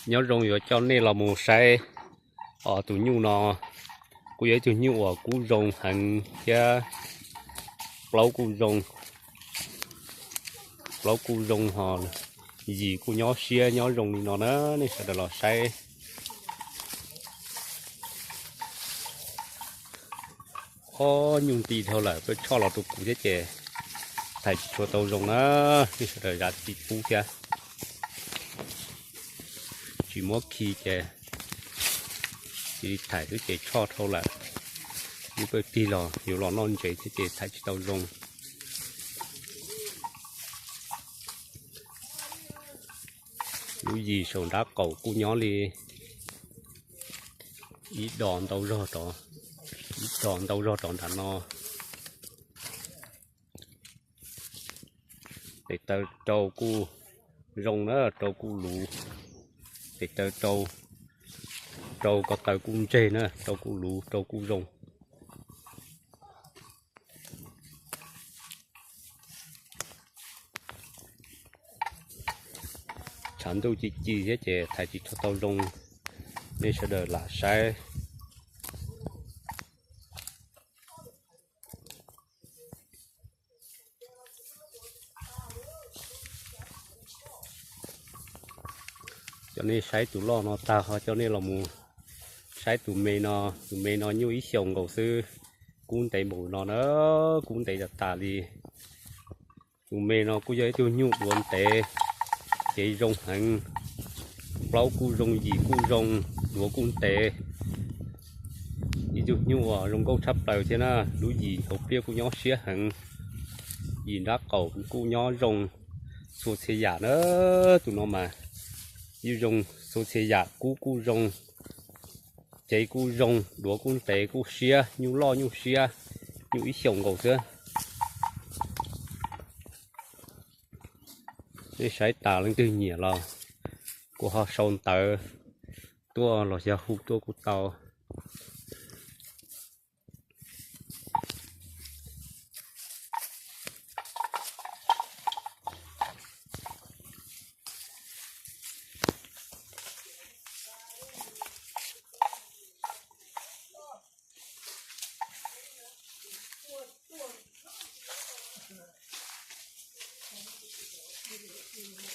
Nyob zoo, yuav coj nej los mus saib os. Tus nyuj no kuj yog ib tug nyuj uas kub zoo heev thiab, plaub kuj zoo, plaub kuj zoo ho yim kuj nyob siab nyob zoo li no na. Nej sawv daws los saib. Ob nyuj nti dhau lawm, peb tshoj los rau kuv thiab ces thais tsis tshua tau zoo na. Nej sawv daws zam txim pub thiab. Tsis muab khi ces cia li thais xwb ces tshoj dhau lawm. Ib pawg tig los yuav los noj ntses thiab ces thais tsis tau zoo. Lub yim saum nrab qaum kuj nyob li ib dos ntau zog rov, ib dos ntau zog rov nram no. Tes taw rau kuj zoo na, rau kuj luv. Tes taw rau, rau ko taw kuj ntseg na, rau kuj luv, rau kuj zoo. Tshav ntuj ci ci thiab ces thais tsis tshua tau zoo. Nej sawv daws lam saib. Coj nej saib tus loj no tag ho coj nej los mus saib tus me no. Tus me no nyuj ib xyoos nkaus xwb, kub ntev npaum no na, kub ntev tas tas li. Tus me no kuj yog ib tug nyuj duav ntev, cev zoo heev, plaub kuj zoo, yim kuj zoo, duav kuj ntev. Ib tug nyuj uas zoo nkauj tshaj plaws thiab na, lub yim hauv pliaj kuj nyob siab heev, yim nrab qaum kuj nyob zoo txhua txhia yam na. Tus no mas yus zoo txhua txhia yam, kub kuj zoo, cev kuj zoo, duav kuj ntev kuj siab, nyuj loj nyuj siab, nyuj ib xyoos nkaus xwb. Nej saib tas leej twg nyiam los kuj ho sau ntawv tuaj los yog hu tuaj kuj tau.